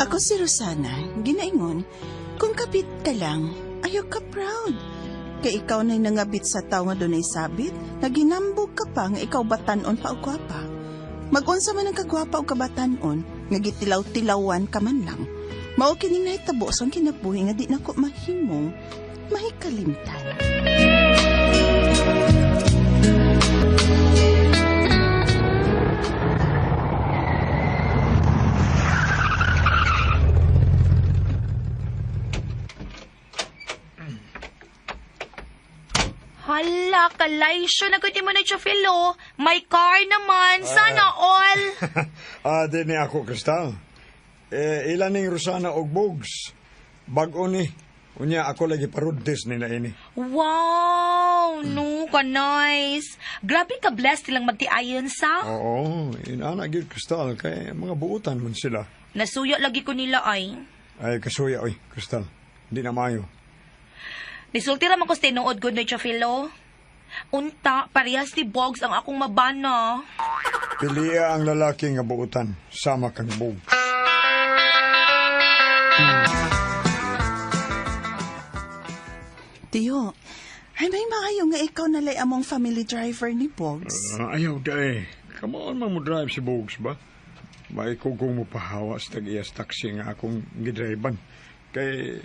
Ako si Rosana, ginaingon, kung kapit ka lang, ayaw ka proud. Kay ikaw na'y nangabit sa tao nga dunay sabit, nga ginambog ka pa nga ikaw batanon pa o gwapa. Magunsa man ang kagwapa o kabatanon, nga gitilaw-tilawan ka man lang. Mao kining nahitabo sa kinabuhi nga di nako mahimong mahikalimtan. Hala, kalaysyo na gud mo na Chofilo. May car naman. Sana all. Di ni ako, Kristal. Eh, ilan ning Rosana og Bogs. Bag-o ni. Unya ako lagi paruddes nila ini. Wow, no, ka nice. Grabe ka blessed silang magtiayon sa. Oo, inana gyud Kristal kay mga buutan man sila. Nasuyo lagi ko nila ay. Ay kasuya oy, Kristal. Di na maayo. Nisulti ra man ko sa tinuod gud ni Chofilo. Unta, parehas ni Bogs ang akong mabana. Pilia ang lalaki nga buutan sama kang Bogs. Tiyo, ay may maayo nga ikaw nalay among family driver ni Bogs. Ayaw day. Come on man mo drive si Bogs ba? Maikugong mo pahawa sa tag-iyas taxi nga akong gidriban. Kay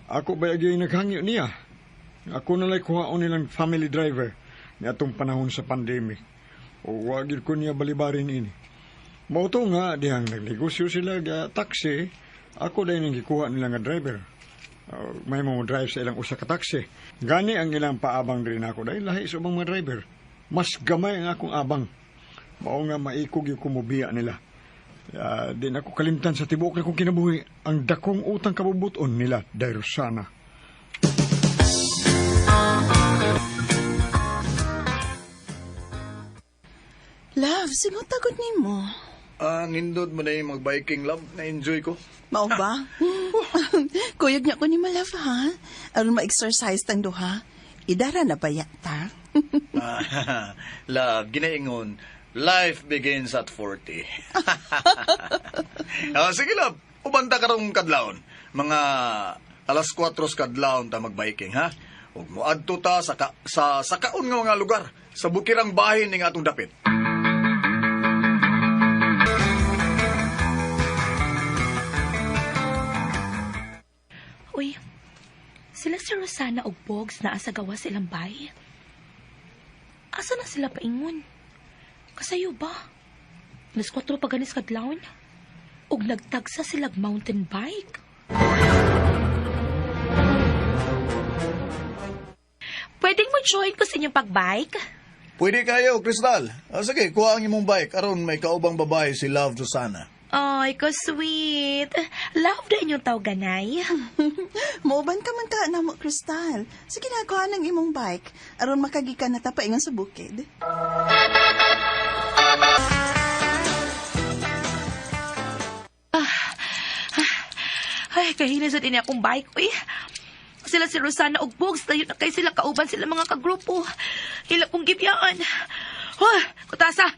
ako ba yung naghangyo niya? Ako nalay kuhaon nilang family driver ni atong panahon sa pandemic. O wagid ko niya balibarin ini. Mao to nga dihang nagnegosyo sila ga taxi, ako dahil nang gikuha nila nga driver. May mga drive sa ilang usa ka taxi. Gani ang ilang paabang diri nako dahil lahi sa ubang mga driver. Mas gamay ang akong abang. Mao nga maikog yung kumubiya nila. Di na ko kalimtan sa tibuok na kong kinabuhi ang dakong utang kabubuton nila dahil sana. Love, sinutagod nimo. Nindot mo na yung mag-biking, love. Na-enjoy ko. Mao ba? Kuyog niya ko ni Malove, ha? Aron ma-exercise tang duha. Idara na ba ta? Love, ginaingon, life begins at 40. Sige, love. Ubanta karong kadlawon. Mga alas 4 kadlawon ta mag-biking, ha? Ug moadto ta sa, sa kaon nga mga lugar sa bukirang bahin ning atong dapit. Uy, sila si Rosana og Bogs naa sa gawas ilang bay. Asa na sila paingon? Kasayo ba? Alas 4 pa ganis kadlawon. Og nagtagsa silag mountain bike. Pwedeng mo join ko sa inyong pagbike? Pwede kayo, Crystal. Sige, kuha ang imong bike. Aron may kaubang babae si Love Susana. Ay, ko sweet. Love na inyong tawganay. Mauban ka man ka na mo, Crystal. Sige na, kuha ng imong bike. Aron makagikan na ta paingon sa bukid. Ay, kahina sa din akong bike. Uy, sila si Rosana og Bogs, tayo na kay sila kauban sila mga kagrupo. Hila kong gibiyaan. Hoy, kutasa.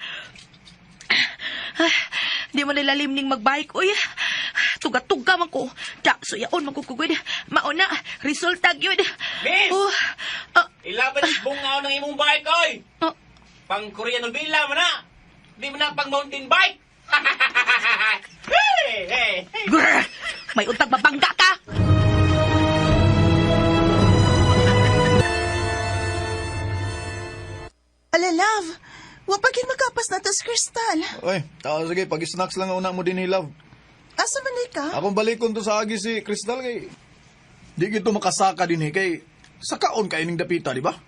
Ay, di mo nilalim ning magbike. Uy, tuga-tuga man ko. Da, suyaon man ko kugod. Mauna, resulta gyud. Miss! Oh, Ilaban is bungaw ng imong bike, oy! ah, Pang Korean novela mo na! Di mo na pang mountain bike! Hey, hey, hey. grr, may untag mabangga ka! Ala, love. Wa pa gid makapas na tas Crystal. Oy, sige, pag-snacks lang una mo din ni Love. Asa man ni ka? Akong balikon to sa agi si Crystal kay di gito makasaka din eh kay sa kaon kay ning dapita, di ba?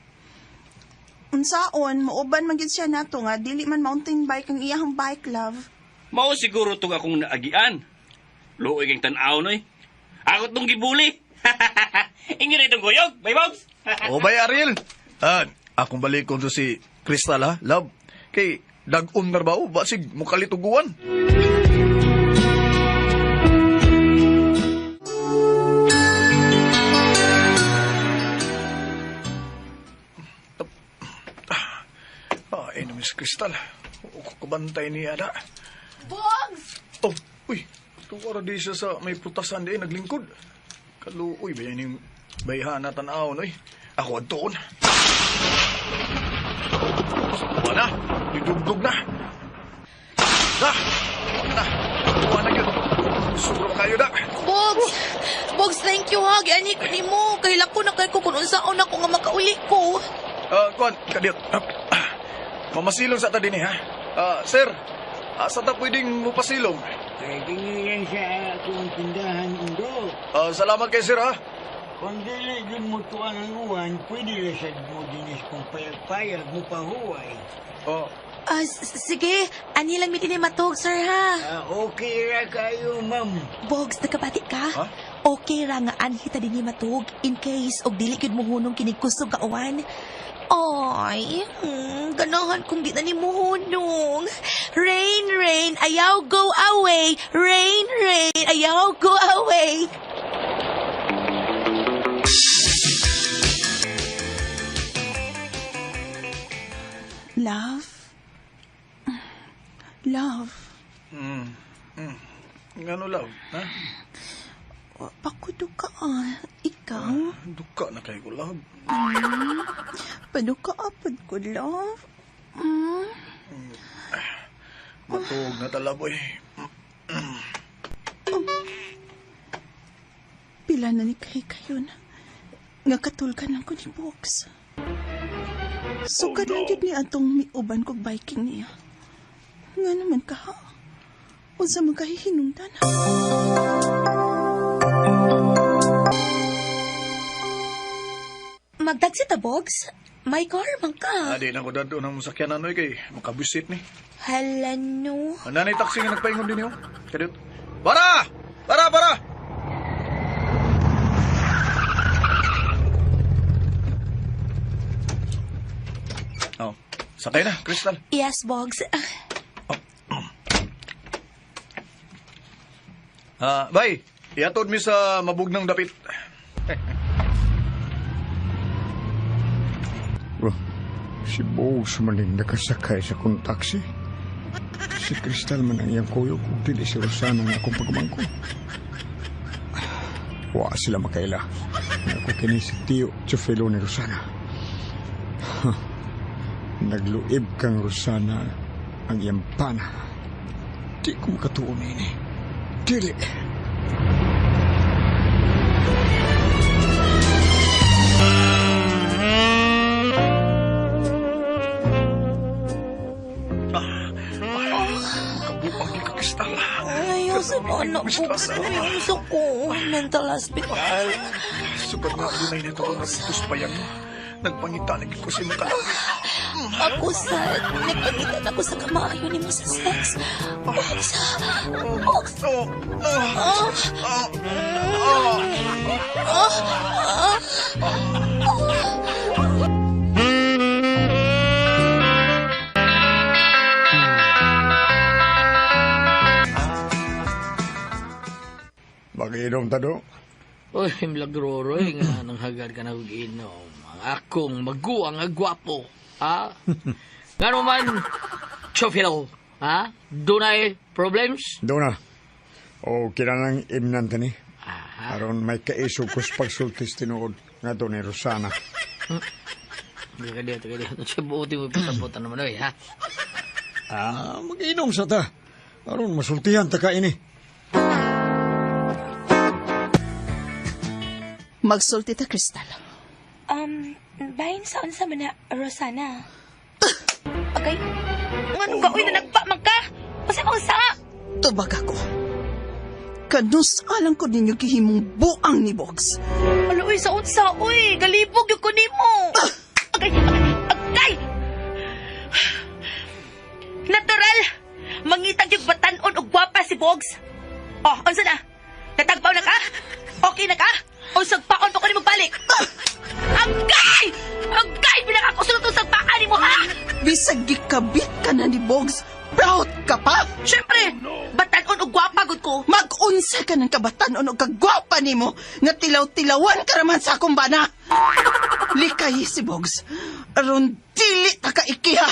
Unsaon, mauban man gid siya nato nga dili man mountain bike ang iyahang bike, love. Mao siguro tong akong naagian. Luoy kang tan-aw noy. Ako tong gibuli. Inyo na itong guyog, bay Bogs. O bay Ariel. Akong balikon to si Crystal ha, love. Kay dag-on na ba o basig mukalituguan. Ay, na Miss Crystal. O kabantay niya na. Bogs! Oh, uy. Kung ora di siya sa may prutasan di, naglingkod. Kaluoy, ba yan yung bayhana tanaw, noy? Ako adtoon. Wala na, didugdug na. Na, wala na, wala na yun. Sobra pa kayo na. Bogs! Bogs, thank you ha. Giani ko nimo. Kahilak ko na kay ko kung unsaon ako nga makauli ko. Kuan, kadiyot. Mamasilong sa ta din ha. Sir, asa ta pwedeng mupasilong? Kaya ganyan sa akong tindahan, Undo. Salamat kay sir ha. Kung dili yun mo tuwan ang uwan, pwede na sad mo dinis kung payag-payag mo pahuway. Oh, Sige, ani lang mi dinhi matog, sir ha. Okay ra kayo, ma'am. Bogs, nagkabati ka? Ha? Okay ra nga anhi ta dinhi matug in case og dili gyud mohunong kinig kusog ka uwan. Ay, ganahan kung di na ni mohunong. Rain, rain, ayaw go away. Rain, rain, ayaw go away. Love? Love? Ngano love, ha? Pakudo ka ah. Ikaw? Duka na kayo ko love. Paduka apod ko, love. Matuog na tala, boy. Pila na ni kay kayon. Nga katulgan lang ko ni Box. Sukad lang yun ni atong miuban kog biking niya. Nga naman ka ha? Unsa man kahihinungdan ha? Magtagsi ta, Bogs. May car man ka. Di na ko dadto ng sakyanan noy kay makabusit ni. Hala no. Nanay taxi nga nagpaingon din niyo. Kadiyot. Bara! Bara, bara! Oh, sakay na, Crystal. Yes, Bogs. Bye. Iatod mi sa mabugnang dapit. Well, si Bogs man ang nakasakay sa kong taxi. Si Crystal man ang iyang kuyog kung dili si Rosana nga akong pagmangko. Wa sila makaila. Nga ako kini si Tio Chofelo ni Rosana. Huh. Nagluib kang Rosana ang iyang pana. Di ko makatuon ini. Dili. Kabuang di ka, Crystal. Ay, sa anak, Bogs. Ayaw sa ko. Mental hospital. Sugad nga dunay na ito ang nagpus pa yan. Nagpangita na ko sa imong kalawit. Ako sa... Nagpangitan ako sa kamaayo ni mo sa sex. Bogs. Bogs. Oh, oh, Ah. oh, oh. Ah. Ah. Mag-inom ta do. Uy, milagroroy nga nang hagad ka na og inom. Ang akong maguang nga gwapo. Ha? Nga man, Chofilo. Ha? Dunay problems? Do na. O kinanang imnan tani. Ah, Aron may kaisog ko sa pagsultis tinuod nga do ni Rosana. Teka diya, teka diya. Sa buti mo pasabutan naman, oy, ha? Mag-inom sa ta. Aron masultihan ta ka ini. Magsulti ta, Crystal. Bahin sa unsa man na, Rosana? Okay. Ngano ka, uy, nanagpa man ka? Usa ka usa? Tubag ako. Kanus alang ko ninyo gihimong buang ni Bogs. Alo, uy, sa unsa, uy, galibog yung kunimo. Agay, agay, agay! Natural! Mangitag yung batanon og gwapa si Bogs. Oh, unsa na? Natagbaw na ka? Okay na ka? O sagpaon pa ko ni magbalik? Agay! Agay! Pinakakusunod itong sagpaan ni mo, ha? Bisag gikabit ka na ni Bogs, proud ka pa! Siyempre! Batanon og gwapa gud ko. Mag-unsa ka ng kabatanon og kagwapa nimo nga tilaw-tilawan ka raman sa akong bana. Likay si Bogs, aron dili ta ka ikiha.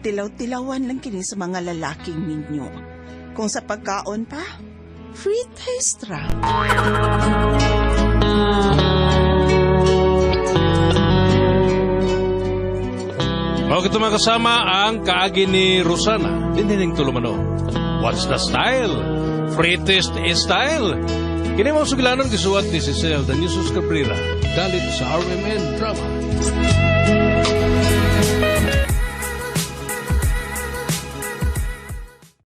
Tilaw-tilawan lang kini sa mga lalaking ninyo. Kung sa pagkaon pa, free taste ra. Mao kito mga kasama ang kaagi ni Rosana dinhining tulumanon. What's the style? Freetest style. Kini mao sugilanon gisuwat ni Cecil Danisus Cabrera dalit sa RMN Drama.